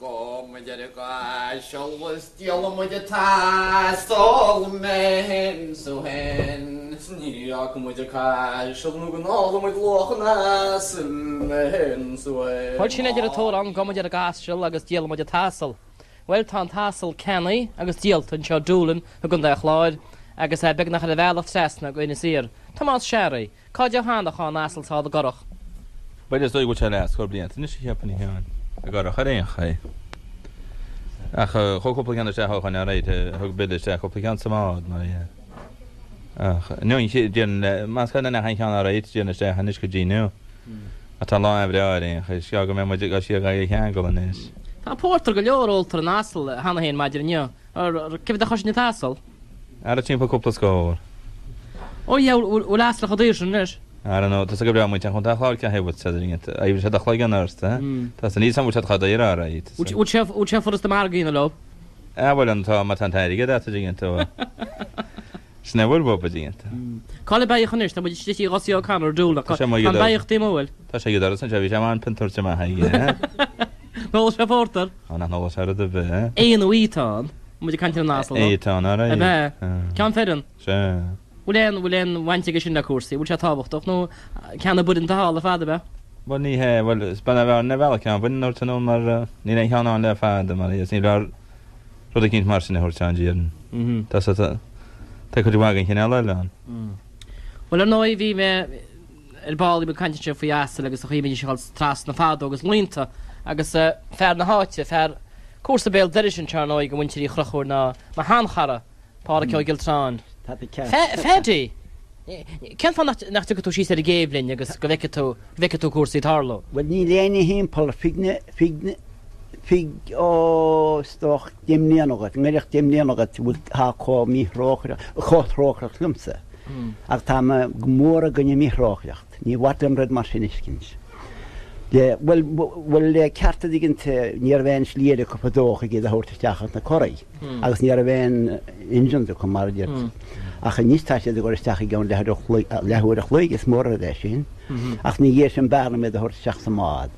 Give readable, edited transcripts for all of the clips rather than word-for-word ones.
Gabh muid ar an gcaiseal is díolfaidh muid an t-asal mé fhéin 's tú fhéin. 'S ní fhágfaidh muid an caiseal nó go n-ólfaidh muid luach an asail mé fhéin 's tú fhéin. Bhuel, sin a deir an t-amhrán, Gabh muid ar an gcaiseal agus díolfaidh muid an t-asal. Bhuel, tá an t-asal ceannaithe agus díolta anseo i Doolin i gContae an Chláir agus é beagnach ar a bhealach trasna go Inis Oírr. Tomás Searraigh, Cá deo tháinig an asal sall i gcurach? Bhuel, is dóigh go bhfuil sé leathscór blianta anois, a cheapfainn, a Sheáin. I gcurach ar aon chaoi. Ach chuaigh cúpla ceann isteach ó shoin, alright, thug Bill isteach cúpla ceann sa mbád, mar dhea. Ach inniu, déarfainn, más cuimhin leat aon cheann alright, déarfainn isteach anois go dtí inniu. Ach tá lá an-bhreá ar aon chaoi, is gearr go mbeidh muid ag dul siar ag ceangal anois. Tá pórtar go leor ólta ar an asal cheana féin maidin inniu. Cé mhéad a choisne an t-asal? Ara timpeall cúpla scór. Ó dhia, bhfuil asal chomh daor sin anois? Ara nó, tá 's go breá muintir an Chontae Chláir cén chaoi a bhfuil siad a oibrigh siad a chloigeann ort, eh? Tá 's níl 's agam bhfuil siad chomh daor alright. Bhfuil sé furasta margadh a dhéanamh leo? Ah bhuel an tá, má tá an t-airgead agat a dtuigeann tú. Sin é bhfuil bhub a dtuigeann tú. Cá bhfuil an beithíoch anois? Tá muid istigh tigh Ghussie O'Connor i Doolin. Tá an beithíoch taobh amuigh, bhfuil? Tá sé ag an doras anseo, bhí sé amháin piont a thabhairt amach aige, eh? An ólfaidh sé pórtar? Ó nach n-ólfaidh sé rud ar bith, eh? É nó í atá ann? Muid ag caint ar an asal, nó? É atá ann, alright. Ab ea? Ceann fireann? Sea. Bhfuil aon, bhfuil aon bhaint aige sin le cúrsaí? Bhfuil sé tábhachtach nó ceann na baineann atá thall ar fad, ab ea? Bhuel ní hea, bhuel is bean a bheadh ar bhealach ceann baineann a thabhairt anonn mar níl aon cheann ann le fada mar is ní leor rud eicínt mar sin a thabhairt ann déarfainn. Tá sa, tá cuid mhaith den chineál eile ann. Bhuel ar ndóigh bhí mé ar ball bhí mé ag caint anseo faoi asail agus an chaoi a mbídís ag dul trasna fadó agus laonta agus fear na háite, fear cúrsa béal dorais anseo ar ndóigh do mhuintir Uí Chonchúir ná mo sheanchara, Pádhraic Ó Gioltráin. Phaddy! Cén fáth nach dtiocfaidh tú síos ar an gcéibh linn agus go bhfeicfidh tú, go bhfeicfidh tú cúrsaí ag tarlú? Bhuel níl éinne thimpeall, fig na, fig na, fig, ó, is dócha 10 mbliana agat, i ngiorracht 10 mbliana agat, bhfuil, tá chomh míthrócaireach, chomh trócaireach liomsa. Ach tá mé go mór i gcoinne míthrócaireacht. Ní mhaith liom rud mar sin a fheiscint. Le, bhuel, bhuel, le ceart a dtuigeann tú, ní raibh aon slí eile acu fadó ach iad a thabhairt isteach ins na curaí. Agus ní raibh aon engines acu mar a deir tú. Ach anois tá siad ag dul isteach i gceann leathuair a chloig, is mór an rud é sin. Ach ina dhiaidh sin b'fhearr liom iad a thabhairt isteach sa mbád.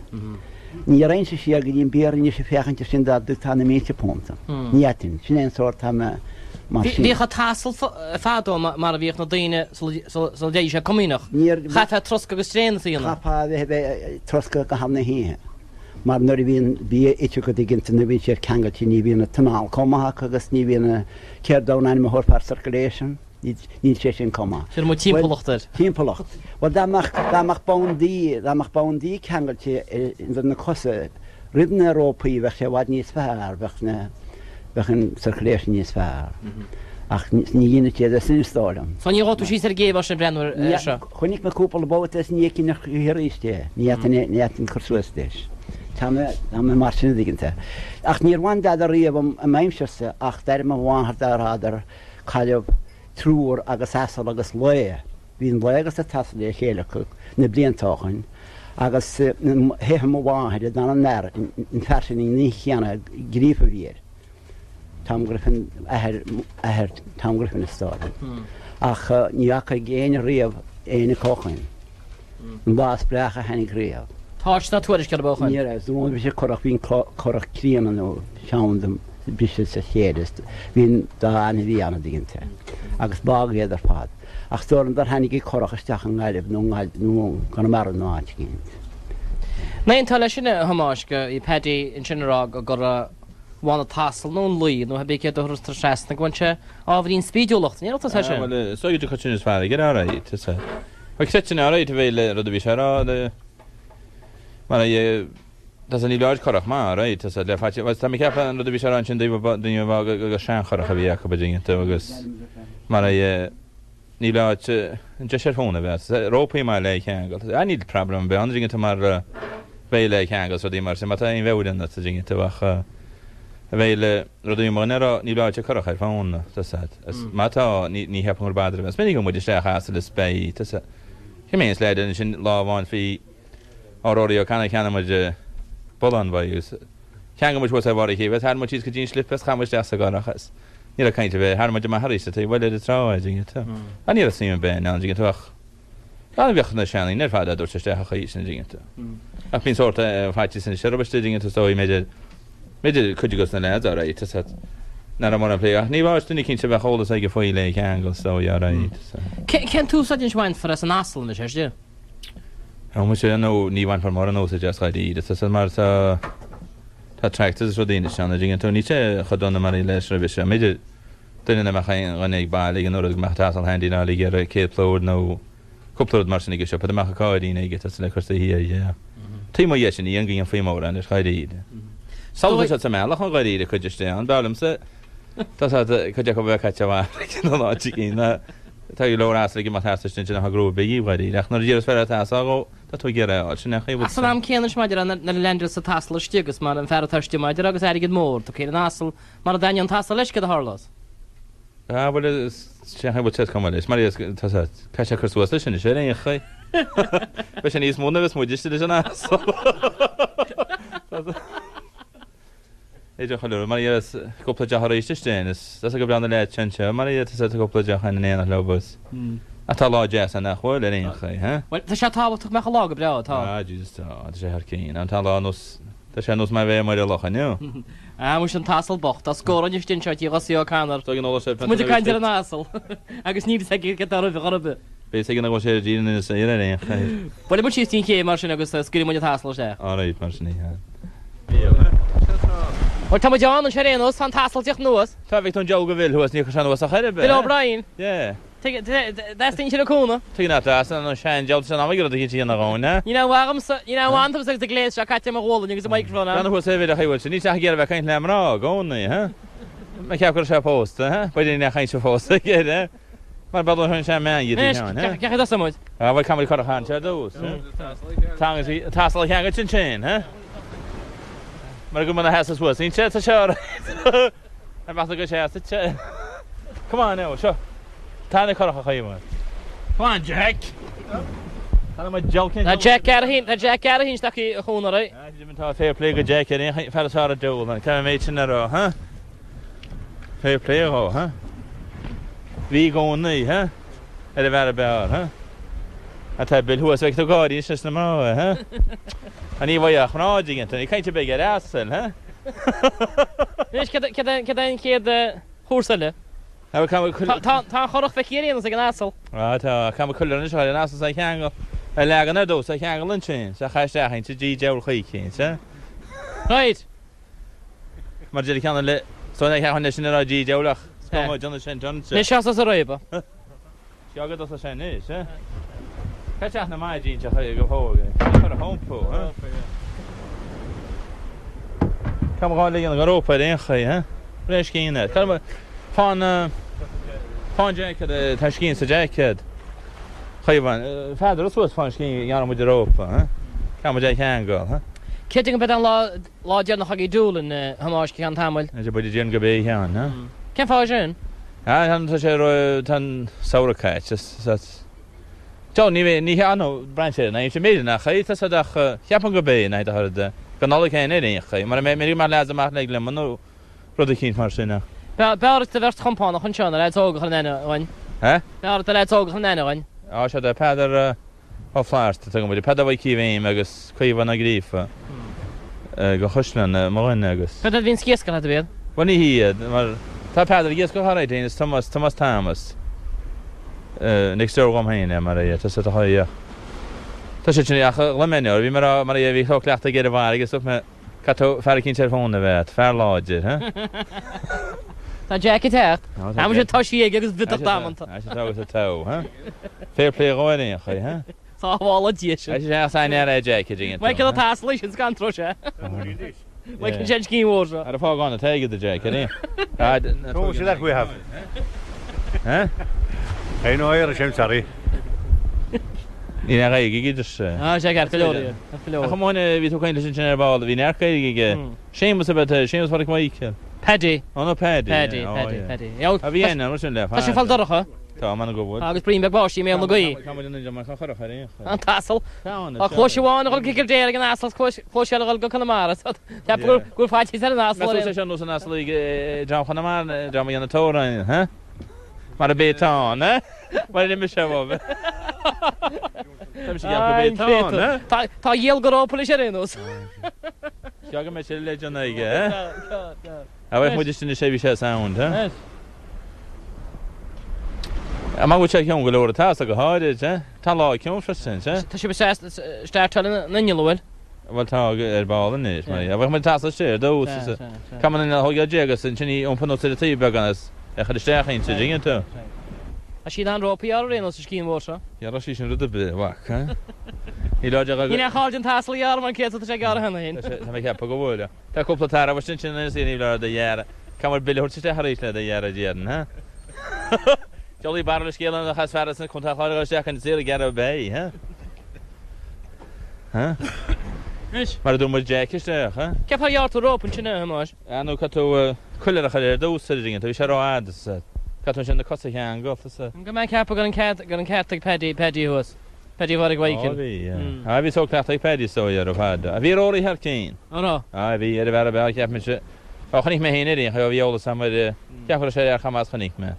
Ní raghainnse siar go dtí an bpier anois ag féachaint air sin dá dtugtá na mílte punt dom. Ní fhéadfainn. Sin é an sórt tá mé mar sin. Bhíodh an t-asal fadó mar a bhíodh na daoine sula dtéidís sé Comaoineach. Chaithfeá troscadh agus tréanas a dhéanamh. Chaithfeá a bheith ag troscadh go ham na hoíche. Mar nuair a bhíonn bia ite agat an dtuigeann tú nuair a bhíonn siad ceangailte ní bhíonn an t-anáil chomh maith acu agus ní bhíonn a, céard an ainm a thabharfá ar circulation, níl sé sin chomh maith. Chuir muid timpeallacht air. Timpeallacht. Bhuel dá mbeadh, dá mbeadh bandaí, dá mbeadh bandaí ceangailte idir na cosa roimh na rópaí bheadh sé i bhfad níos fearr, bheadh na, bheadh an circulation níos fearr. Ach ní dhéanann siad é sin is dóigh liom. So ní ghabhfaidh tú síos ar an gcéibh mar sin ag breathnú air seo? Chonaic mé cúpla babhta is ní fheicfinn choíche arís é. Ní fhéadfainn, ní fhéadfainn cur suas leis. Tá mé, tá mé mar sin an dtuigeann tú. Ach níor bhain dada riamh i m'aimsirse ach d'airigh mo mháthair dá rabhadar cailleadh triúr agus asal agus lao. Bhí an lao agus an t-asal le chéile acu na blianta ó shoin agus theith mo mháthair d'fhan an fhear, an fear sin an oíche chéanna, gríofa a bhí air. Tom Griffin, athair, athair Tom Griffin is dóigh liom. Ach ní fhaca éinne riamh éinne acu ó shoin. An lá is breácha a tháinig riamh. Toirt ná tuairisc orthu ó shoin. Ní raibh. Nuair a bhí sé curach, bhí an curach críonna nó teann de briseadh sa chéile. Bhí an dá ainmhí ann, an dtuigeann tú. Agus bádh iad ar fad. Ach is dóigh liom dár tháinig an curach isteach i nGaillimh nó nó gConamara nó áit éicint. N-aontófá leis sin, a Thomáis, go bhí Paddy ansin a rá go raibh bhain an t-asal nó an lao nó pé céard a thabharfas trasna go bhfuil sé ábhairín spídiúlacht. Ní raibh tusa sin. Bhuel, is dóigh go sin is fearr aige alright. Is ea. Bhuel, creidfinn alright a bheidh le rud a bhí sé a rá le mar a tá sé ní leor curach maith alright is ea le faitíos bhuel tá mé ag ceapadh an rud a bhí sé a rá ansin daoibh daoine a bheadh gur seancharach a bhí acu a dtuigeann tú agus mar a Níl áit an deis ar fón a bheith. Rópaí maith le ceangal. Ah níl problem ar bith ann, an dtuigeann tú, mar bheidh le ceangal is rudaí mar sin, má tá aon mheabhair ionat, an dtuigeann tú, ach a bheidh le rudaí mar a rá, níl áit ag curach ar fón, tá 's a'd. Is má tá, ní ní cheapaim gur bother a bheith. Is minic a muid isteach asal is beidh, tá 's a'd. Cé mé an sled ansin lá amháin faoi Rory O'Connor cheannaigh muid bullán uaidh agus cheangail muid suas ar bharr an chéibh é, tharraing muid síos go dtí an slip é is chaith muid isteach sa gcurach é is ní raibh caint ar bith, tharraing muid amach arís an taobh eile ar an trá é, dtuigeann tú. Ach ní raibh suim ar bith ann, dtuigeann tú, ach gan bheadh na seandaoine ar fad á dtabhairt isteach an chaoi sin, dtuigeann tú. Ach bíonn sórt faitíos anois orthu istigh, dtuigeann tú, is dóigh, b'fhéidir. B'fhéidir cuid de na leaids alright, tá 's agat, nach raibh mórán plé ach ní raibh duine cinnte a bheadh eolas aige faoi le ceangal is dóigh alright, tá 's agat. Cén t-úsáid anois a bhainfear as an asal anois, ar sise? Ó muise, nó ní bhainfear mórán úsáid as dháiríre, tá 's agat, mar tá tá tractors is rudaí anois ann, an dtuigeann tú, níl sé chomh dona mar a bhí leis roimhe seo. B'fhéidir duine nach mbeadh aon dhuine ag baile ag an uair go mbeadh an t-asal handy ná ag iarraidh 100 plúr nó cúpla rud mar sin ag an siopa, dá mbeadh an cairrín aige, tá 's agat, le cur sa thiar, yeah. Taobh amuigh dhe sin, ní dhéanfaí mórán leis dháiríre. Samhlaigh tá sé sa mbealach ann dháiríre cuid istigh ann, b'fhearr liomsa, tá 's agat, cuid acu a bheith caite amach ag an áit éigin, tá go leor asail ag imeacht thart istigh ansin ach ag ró big dháiríre, ach nuair a d'iarras fear an t-asal dhó, tá tú ag iarraidh a fháil, sin é an chaoi a bhfuil Ach san am céanna anois maidir le nuair a leaindeálas an t-asal istigh agus mar an fear atá istigh maidir agus airgead mór tugtha ar an asal, mara dtaitneodh an t-asal leis céard a tharlós? Ah, bhuel, is sé an chaoi a bhfuil sé is cuma leis, mar is, tá sé, caithfidh sé cur suas leis anois ar aon chaoi. Beidh sé níos mó ná bheas muid istigh leis an asal. Idir chuile rud, mar is cúpla deoch arís istigh, is tá sé go breá na leaids anseo, mar tá sé cúpla deoch in éineacht leo agus, ach tá lá deas ann nach bhfuil, ar aon chaoi, huh? Bhuel, tá sé tábhachtach go mbeadh an lá go breá, tá. Ah, Jesus, tá, tá sé thar cionn, tá an lá nós, Tá sé nós mar a bheith amuigh ar an loch inniu. Ah, muise an t-asal bocht. Tá scór anois istigh anseo tí Ghussie O'Connor. Tugann eolas ar Tá muid ag caint ar an asal. Agus níl fhios aige cad tá roimhe chor ar bith. Beidh fhios aige nach bhfuil sé ar díon in Inis Oírr ar aon chaoi. Buailfidh muid síos dtí'n ché mar sin agus scaoilfidh muid an t-asal isteach. Alright, mar sin é. Bhuel, tá muid ann anseo ar aon nós, tá an t-asal ag tíocht anuas. Tá, bhí tú an diabhal go bhfuil thuas, níor chuir sé anuas ach ar bith. Bill O'Brien. Yeah. Dteastaíonn sin an cúnamh. Tuigeann tú as an sean-diabhal san am ag rud eicínt a dhéanamh dhúinn, eh? Níl aon mhaith agamsa, níl aon mhaith iontamsa agus an gléas seo caite i mo ghualainn agus an microphone ann. Breathnaigh thuas ar a bhfuil sé, níl sé ach ag iarraidh bheith ag caint le mná i gcónaí, eh? Mé ag ceapadh go raibh sé pósta, eh? B'fhéidir nach caint pósta aige air, eh? Mar bheadh an sean-mheán Anois, dhíot, eh? cé chaoi a dtosóidh muid? Ah, bhuel, caithfidh muid cur a chaint ar dtús, eh? Tá an t-asal á cheangailt ansin, eh? Mar go mbeidh na heasa suas inse, tá sé alright. Ar mheas tú go sé suite? Come on now, seo. Tá na curacha chaomha. Come on, Jack! Tá na diabhal Tá Jack Garrahy, tá Jack Garrahy isteach i chónaí oraibh. Ah, Jim, tá fair play go Jack ar aon fear is fearr a diabhal, an ceann méid sin a rá, huh? Fair play dhó, huh? Bhí i gcónaí, huh? Ar an bhfear ab fhearr, huh? Ah, tá Bill thuas, bheidh tú gáirí anois leis na mná, huh? Ah, ní bhfaigheadh ach mná, dtuigeann tú, ní caint ar bith ar asail, huh? Anois, cad é an chéad chúrsa eile? Tá an churach feicthe ar aon nós ag an asal. Á, tá. Caithfidh muid cuileann anois a chur ar an asal 's é cheangal. A leagan ar dtús, é cheangal ansin, 's é chaith isteach inti, Dia diabhal choíche, sea. Right. Mar deir ceann eile, so ní cheapfainn leis sin a rá Dia diabhal ach is cuma, déanfaidh sé an tionn. Anois seas os a réabadh. Seo go dtosóidh sé anois, eh? Cá teach na maidí anseo chuige go fóill, eh? Cé chuir a hiompú, eh? Cá mba ghá ligean go rópa ar aon chaoi, eh? Ré scian air. Cá mba... Fán, fán jacket, eh, tá scian sa jacket. Chaomháin, Pheadar suas fán scian go ngearrfaidh muid an rópa, eh? Cá muid é cheangal, eh? Cé go mbeidh an lá, lá deireanach agaibh Doolin, a Thomáis, go ceann tamaill? Is é buille déan go bé a Sheáin, eh? Cén fáth sin? Ah, tá sé ró, tá an samhradh caite, is, Joe, ní bheidh, ní hea, nó braitheann sé ar an aimsir, b'fhéidir nach é, tá siad ach, cheapfainn go b'é in aghaidh do thorad, go Nollaig féin ar aon chaoi, mura mbeidh, b'fhéidir go mbeadh leaids amach le glioma nó rud eicínt mar sin ach. B'fhearr duit do bheirt chompánach anseo, na leaids óga a chur in aithne dhúinn. Eh? B'fhearr duit na leaids óga a chur in aithne dhúinn. Á, sea, tá Peadar, Ó Flatharta, tugann muid Peadar Mhaidhcí Mhéim agus Caomhán Ó Gríofa go Chaisleán mo dhuine agus. Cad iad a bhíonns ag iascach leat, ab iad? Bhuel ní hiad, mar tá Peadar ag iascach alright féin is Tomás, Tomás Thomas next door dhom féin é mar é, tá sé tá tá sé sin ach ghlaoigh mé inniu, bhí mé rá mar é bhí cló cleachta aige ar an bhfarraige is dúirt mé Caithfidh tú fear eicínt ar fón a bheith agat, fear láidir, huh? Tá Jack ag teacht. Tá muid toisithe aige agus bhiodach damanta. Tá sé agus a togha, huh? Fair play dhó ar aon chaoi, huh? Sábhála Dia sinn. Tá sé sain air é Jack, a dtuigeann tú. Michael atá as leis an scantró sé. Michael sé an scín mhór seo. Ar a fágáin atá aige do Jack, ar aon. Don't see that we have. Huh? I know Irish, I'm sorry. Níl aon Ghaeilge aige idir sé. Ah, sé ceart go leor é. Ceart go leor. Ach amháin bhí tú ag caint leis ansin ar ball, bhí neart Gaeilge aige. Séamus ab ea Séamus Phádraic Mhichael. Paddy. Ó nó Paddy. Paddy, oh, Paddy, yeah. Paddy. A bhí aon mar sin le Tá sé fáil dorcha. Tá, man go bhfuil. Agus braon beag báistí i mbéal na gaoithe. Tá muid in ann chun churach ar aon chaoi. An t-asal. Tá ann, Tá cluais amháin a dhul go Cill Dara ag an asal, cluais eile a dhul go Conamara. Ceap go bhfuil faitíos ar an asal. Meas tú sé seo nós an asail ag dream Chonamara, dream a dhéanamh toghrán, huh? Mar a b'é tá ann, eh? Mar a d'imigh sé uaibh. Tá mise ag ceapadh go b'é tá ann, eh? Tá a dhíol go rópa leis ar aon nós. Seo go mbeidh sé le déanamh aige, eh? A bheadh muid istigh anois é bhí sé sound, eh? An bhfuil sé ciúin go leor atá sa go háirid, eh? Tá lá ciúin freisin, eh? Tá sibh ag startáil an inneall, an bhfuil? Bhuel tá ar ball anois, mar a bheadh muid ag tasal siar ar dtús, is caithfidh an inneall a thógáil de agus ansin í iompar anuas ar an taobh beagán agus é chur isteach inti, an dtuigeann tú? Tá siad an-rópaí ar aon nós sa scian mhór seo. Ghearrfadh sí sin rud ar bith, a mhac, eh? Ní láidir Níl aon chall den t-asal a ghearradh mar an chéad tá sé gearrtha cheana féin. Tá mé ag ceapadh go bhfuil. Tá cúpla tarbh istigh ansin anois ní leor do ghearradh. Caithfidh muid bille a thabhairt isteach arís le do ghearradh, déarfainn, ha? Diabhlaí barra le scéal an chas fear as an Contae Chláir a dhul isteach an saol ag gearradh beidh, ha? Ha? Anois. Mar a dúirt muid Jack isteach, ha? Cén fáth ar ghearr tú rópa ansin, a Thomáis? Ah nó caithfidh tú coiléar a chur ar dtús ar an bhí sé rófhada sa caithfidh tú ansin na cosa a cheangal sa. Go mbeidh ceapadh gur an ceart gur an ceart ag Paddy Paddy thuas. Paddy Mháire Mhichael. Á bhí, yeah. Á bhí sórt cleachtadh ag Paddy is dóigh ar fad. Bhí Rory thar cinn. An raibh? Á bhí, ar an bhfear ab fhearr cheap mise. Ó chonaic mé féin ar aon chaoi, ó bhí eolas agam ar, cheap go raibh sé ar chuma as chonaic mé.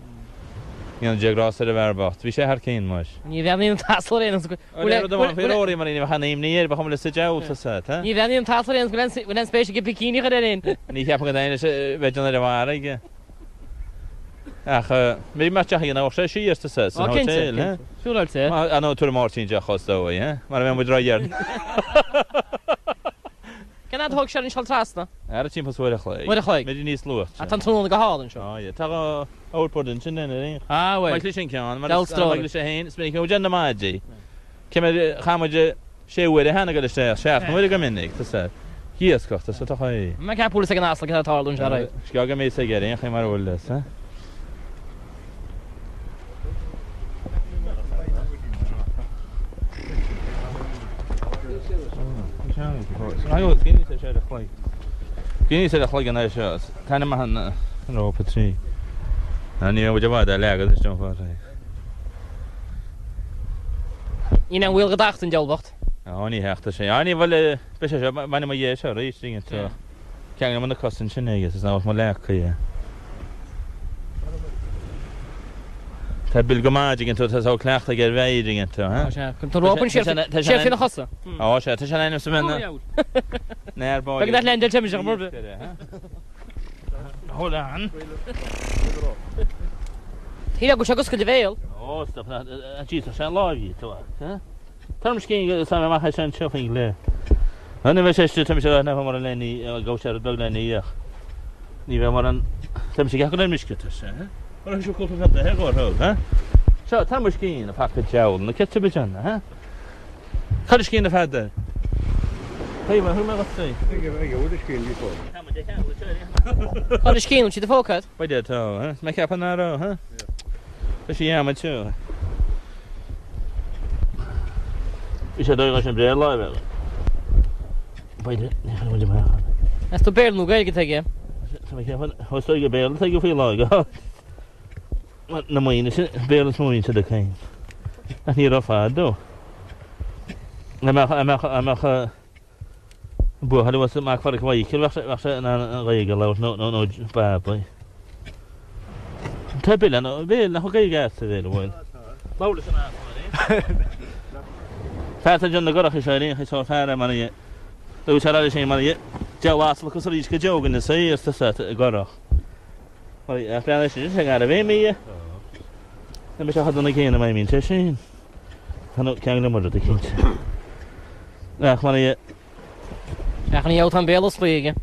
Ní an déag rás ar an bhfear bocht. Bhí sé thar cinn, muis. Ní bhreathnaíonn an t-asal ar aon nós go bhfuil aon rud amháin faoi Rory mar ní bheadh aon imní air, ba chuma leis sa diabhal tusa, tá? Ní bhreathnaíonn an t-asal ar aon nós go bhfuil aon spéis aige picíní a chur air féin. Ní cheapaim go dtaitníonn leis a bheith ag déanamh ar an bhfarraige. Ach bhí mé teach ag an sé siar tusa san Ó cinnte, hóitéal, cinnte. Siúráilte. Á nó tabharfaidh Máirtín deoch is dóigh, eh? Mar a bheadh muid ródheireanach. Cén fhad a thóg sé orainn seol trasna? Ara timpeall uair a chloig. Uair a chloig. B'fhéidir níos luaithe. Ah, tá an tráthnóna go hálainn anseo. Ah, yeah. Tá outboard ansin ar aon. Ah, bhuel. Maith leis an ceann, mar Deabhal is stró. maith leis é féin, is minic a bhíonn na maidí. Cé mar chaith muid sé uaire cheana ag dul isteach, seacht n-uaire go minic, tá sé. Iascach, tá sé, tá sé. Má ceap bhfuil fhios ag an asal cad atá ag tarlú anseo, right. Sceog a mbeidh ag ar aon chaoi mar a bhfuil fhios, eh? Gníos ar a chloigeann é seo. Taitneamh maith an rópa trí. Ní bheidh muid i bhfad á leagan anois don phort. Níl aon bhaol go dtachtadh an diabhal bocht. Ó ní thachtfaidh sé. Á ní bhfuil, beidh sé seo, bainfidh mo dhia seo arís, tuigeann tú. Ceanglaím na cosa ansin aige is ná mo leacaí é. Tá Bill go maith, tuigeann tú, tá sórt cleachtadh aige ar bheidh, tuigeann tú, ha? Ó sea, tá rópa ansin siar faoina chosa. Ó sea, tá sé in ainm is a bheith ina fhear báire. Beidh an leath leath den timpeall. Hold on. Shílfeá go bhfuil sé ag oscailt a bhéil. Ó, stop, Jesus, sé an láimh í, tú, ha? Tarm scéin agus táim amach as anseo faoin gclaí. Ní bheidh sé istigh, tá mise nach mar an leanaí, gabh sé rud beag le ní ach ní bheidh mar an, tá mise ag ceapadh ar misce tá sé, ha? Mar a thug cúpla pionta, ha, gabh thug, ha? Seo, tar mo scéin, a phaca diabhal, na cite bit ann, ha? Cad is scéin a fada? Taobh, thug mé dhuit í. Ag a bhfuil scéin bhí fós. Tá muid ag ceangal anseo ar aon. Cad is scéin, bhfuil siad i phóca agat? B'fhéidir atá, ha? Is mé ag ceapadh nach raibh, ha? Tá sí a'm anseo. Bhí sé dóigh leis an bréan láimhe. B'fhéidir, ní chuirfidh muid amach ann. Meas tú Béarla nó Gaeilge atá aige? Tá mé ag ceapadh, is dóigh gur Béarla atá aige faoi láthair. Mar na maoine sin, Béarla is mó a bhíonn siad ag caint. Ach ní raibh fadó. An mbeadh, an mbeadh, an mbeadh, Buachaill abhus mac Pháraic Mhichíl, bheadh sé in ann an Ghaeilge a labhairt nó nó Babaí. Tá Bill ann, Bill, nach bhfuil Gaeilge agat a Bhill, an bhfuil? Labhair leis an asal ar aon. Fear atá ag déanamh na gcurach seo ar aon chaoi sórt fear é mar a dúirt sé leis féin mar a deabhal asal acu arís go deo againn is é is tusa i gcurach. Mar a breathnaigh sé sin garbh é mé. Ní bheidh sé chomh dona céanna má imíonn sé sin. Tá nó ceangal liom rud eicínt. Ach mar a. Ach ní fhéadfá an béal a oscailt aige.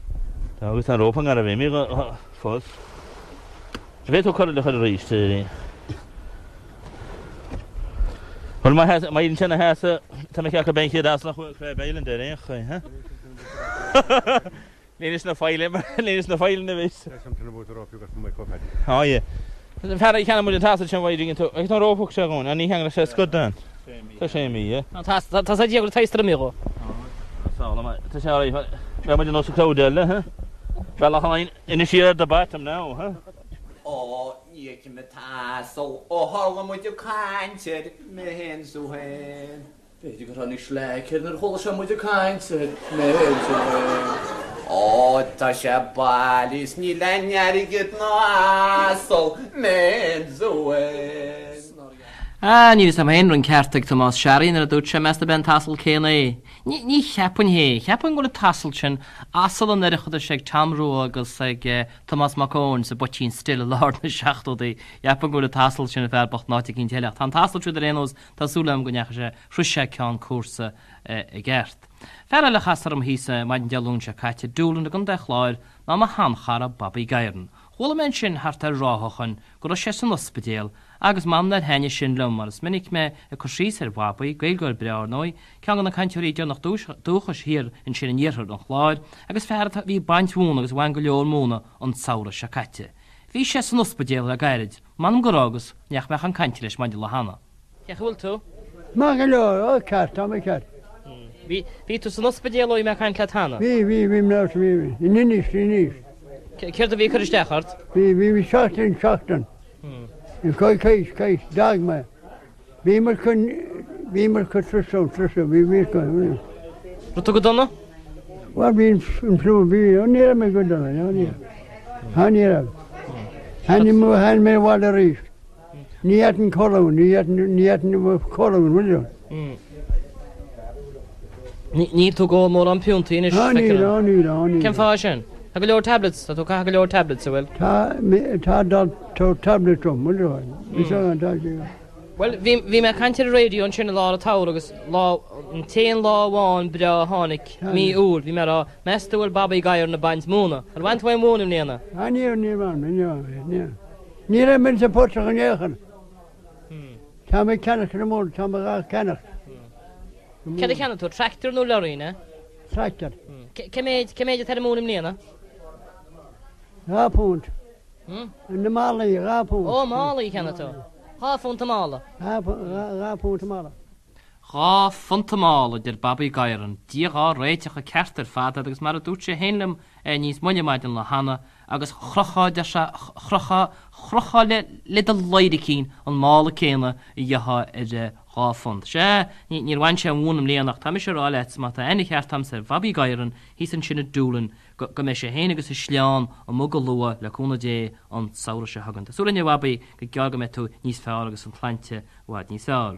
Tá agus tá an rópa garbh imithe fós. An bhféadfá tú cur le chur arís a Rí? Bhuel má éiríonn sé ina sheasamh tá mé ag ceapadh gurb é an chéad asal a chuaigh Crab Island ar aon chaoi, huh? Léinis na faille, léinis na faille na bhfios. There's something about the rope you got from my coat Paddy. Oh yeah. An fear a cheannaigh muid an t-asal sin uaidh dtuigeann tú. Agus tá róphóg sé dhúinn, ní cheanglais sé scadán. Tá sé imithe, yeah. Tá tá sé diabhal taos imithe dhó. Tá sé ar aghaidh. Beidh muid ar nós an crowd eile, huh? Bealach an Inis siar at the bottom now, huh? Ó, ní fheicim an t-asal ó tharla muid ag caint air, mé féin 's tú féin. B'fhéidir gur tháinig sleaic air nuair a chuala sé muid ag caint air, mé 's tú féin. Ó, tá sé bailithe is níl aon airgead ná asal, mé 's tú féin. Ah, níl fhios a'm féin an raibh an ceart ag Tomás Searraí nuair a dúirt sé meas tú ab é an t-asal céanna é. Ní, ní cheapfainn é. Cheapfainn go bhfuil an t-asal sin, asal an Oireachtais ag Tom Rua agus ag Tomás Mac Eoin sa bPoitín Stil i lár na seachtóidí, cheapfainn go bhfuil an t-asal sin, an fear bocht in áit eicínt eile. Ach tá an t-asal siúd ar aon nós, tá súil agam go ndeachaigh sé, shrois sé ceann cúrsa i gceart. Fear eile a chas orm thíos maidin Dé Luain seo caite, Doolin i gContae an Chláir, ná mo sheanchara Bobby Guiron. Chuala mé ansin thart ar ráithe ó shoin go raibh sé san ospidéal agus m'anam nár thaitnigh sin liom mar is minic mé ag cur síos ar Bhobby, Gaeilgeoir breá ar ndóigh, ceann de na cainteoirí deireanach dúchais thiar ansin in iarthar an Chláir agus fear atá a bhí ag baint mhóna agus a bhain go leor móna an samhradh seo caite. Bhí sé san ospidéal le gairid, m'anam gur fhágas nach mbeadh chun cainte leis maidin lá cheana. Cén chaoi a bhfuil tú? Maith go leor, ó ceart, tá mé ceart. Bhí, bhí tú san ospidéal ó bhí mé ag caint leat cheana? Bhí, bhí, bhí mé, bhí, bhí, in Inis, in Inis. Céard a bhí ag cur isteach ort? Bhí, bhí, bhí seachtain, seachtain. Coicís, coicís, d'fhág mé. Bhíomar chun, bhíomar chun turas, turas, bhí, bhí, bhí. Raibh tú go dona? Bhuel, bhí an fliú, bhí, ní raibh mé go dona, ní raibh. Tá, ní raibh. Tháinig mé, tháinig mé abhaile arís. Ní fhéadfainn codladh, ní fhéadfainn, ní fhéadfainn codladh, an bhfuil tú? Níl tú ag ól mórán piontaí anois, Á, níl, á, níl, á, níl. Cén fáth sin? Tá go leor tablets, tá tú ag caitheamh go leor tablets, an bhfuil? Tá, tá, tá, tá tablets agam, bhfuil tú? Is ea, tá sé. Bhuel, bhí, bhí mé ag caint ar an raidió ansin i lár an tsamhraidh agus lá, an t-aon lá amháin breá a tháinig, mí Iúil, bhí mé ag rá, meas tú bhfuil Bobby Guiron ag baint móna? Ar bhain tú aon mhóin i mbliana? Á, níor, níor bhain, níor, níor. Ní raibh mé sa phortach in aon chor. Tá mé ag ceannach na móna, tá mé dhá ceannach. Céard a cheannaigh tú, tractor nó lorry, ne? Tractor. Cé méid, cé méid atá ar an móin i mbliana? £2. Na málaí, £2. Ó, málaí a cheannaigh tú. £2 an mála. £2 an mála. £2 an mála, a deir Bobby Guiron, Dia dhá réiteach an ceart ar fad agat agus mar a dúirt sé féin liom níos moille maidin lá cheana, agus chrochfá, deir sé, chrochfá, chrochfá le, le do ladhairicín an mála céanna a gheofá ar £2. Sea, ní, níor bhain sé an mhóin i mbliana ach tá mise a rá leat, má tá aithne cheart agamsa ar Bhobby Guiron thíos ansin i Doolin, go, go mbeidh sé féin agus a shleán amuigh go luath, le cúnamh Dé, an samhradh seo chugainn. Tá súil againn a Bhobby, go gearr go mbeidh tú níos fearr agus an tsláinte i bhfad níos fearr.